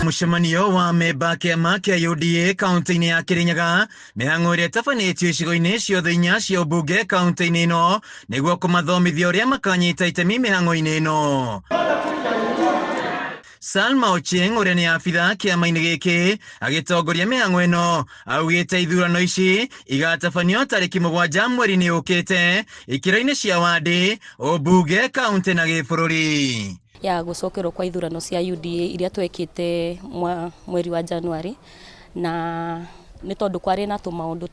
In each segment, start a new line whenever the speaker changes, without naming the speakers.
Mũcemanio wa memba kĩama kĩa UDA kaunti-inĩ ya Kirinyaga, mĩhang'o ĩrĩa ĩtabanĩtio icigo-inĩ ciothe inya cia ũmbunge kaunti-inĩ ĩno nĩguo kũmathomithia ũrĩa makanyita itemi mĩhang'o-inĩ ĩno. Salma Ochieng ũrĩa nĩ abitha kĩama-inĩ gĩkĩ agĩtongoria mĩhang'o ĩno augĩte ithurano ici igatabanio tarĩki 7 mweri-inĩ ũkĩte ikĩro-inĩ cia wandi, ũmbunge, kaunti na gĩbũrũri.
Ya gũcokerwo kwa ithurano cia UDA iria twekĩte mweri wa January, na nĩ tondũ kwarĩ na tũmaũndũ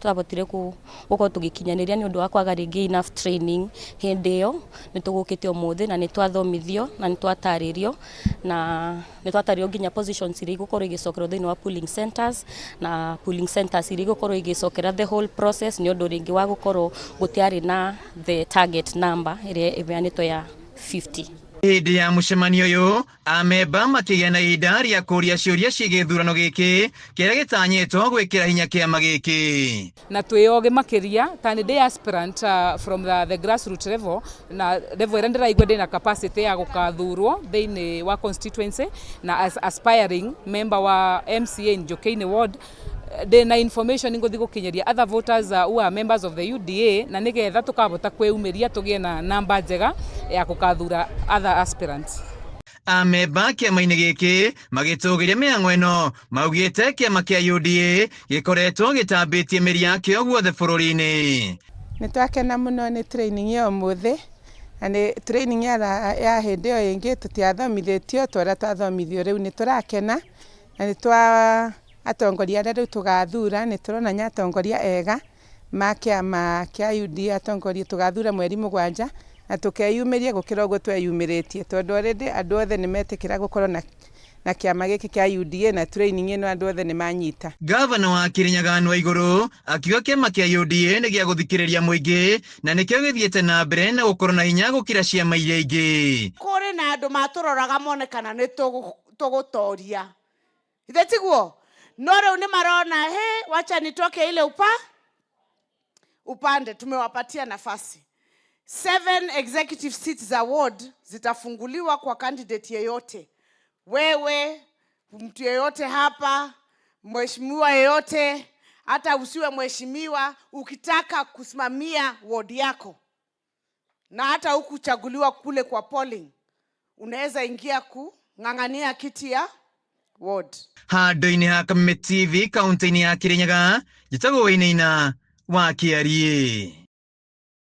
twahotire gũkorwo tũgĩkinyanĩria nĩ ũndũ wa kwaga rĩngĩ enough training hĩndĩ ĩyo, nĩ tũgũkĩte ũmũthĩ na nĩ twathomithio na nĩ twatarĩrio, na nĩ twatarĩrio nginya positions iria igũkorwo igĩcokerwo thĩinĩ wa polling centers, na polling centers iria igũkorwo igĩcokera the whole process, nĩ ũndũ rĩngĩ wa gũkorwo gũtiarĩ na the target number ĩrĩa ĩheanĩtwo ya 50.
Hĩndĩ ya mũcemanio ũyũ, amemba makĩgĩa na ihinda rĩa kũria ciũria ciĩgiĩ gĩthurano gĩkĩ kĩrĩa gĩtanyĩtwo gwĩkĩra hinya kĩama gĩkĩ.
Na twĩoge makĩria ta nĩ ndĩ aspirant from the grassroots level, na level ĩrĩa ndĩraigua ndĩna capacity ya gũkathurwo thĩinĩ wa constituency, na as aspiring member wa MCA in Njokeini ward, ndĩna information ngũthiĩ gũkinyĩria other voters who are members of the UDA, na nĩgetha tũkahota kwĩumĩria tũgĩe na namba njega ya gũkathura other aspirants.
Amemba kĩama-inĩ gĩkĩ magĩtũgĩria mĩhang'o ĩno maugĩte kĩama kĩa UDA gĩkoretwo gĩtambĩtie mĩri yakĩo guothe bũrũri-inĩ.
Nĩ twakena mũno nĩ training ya ũmũthĩ, na nĩ training ya hĩndĩ ĩyo ĩngĩ tũtiathomithĩtio ta ũrĩa twathomithio rĩu. Nĩ tũrakena na nĩ twa atongoria arĩa rĩu tũgathura, nĩ tũrona nĩ atongoria ega ma kĩama kĩa UDA, atongoria tũgathura mweri 7, na tũkeyumĩria gũkĩra ũguo tweyumĩrĩtie, tondũ already andũ othe nĩ metĩkĩra gũkorwo na kĩama gĩkĩ kĩa UDA, na training ĩno andũ othe nĩ manyita.
Gavana wa Kirinyaga Anne Waiguru akiuga kĩama kĩa UDA nĩ gĩa gũthikĩrĩria mũingĩ na nĩkĩo gĩthiĩte na mbere na gũkorwo na hinya gũkĩra ciama iria ingĩ.
Kũrĩ na andũ matũroraga mone kana nĩ tũgũtoria, ithe tiguo? No rĩu nĩ marona, he wacha nitoke ile upande, tumewapatia nafasi. Seven executive seats za ward zitafunguliwa kwa candidate yeyote, wewe, mtu yeyote hapa, mheshimiwa yeyote, hata usiwe mheshimiwa, ukitaka kusimamia ward yako na hata hukuchaguliwa kule kwa polling, unaweza ingia kung'ang'ania kiti ya ward.
Handũ-inĩ ha Kameme TV kaunti-inĩ ya Kirinyaga, njĩtagwo Wainaina wa Kĩariĩ.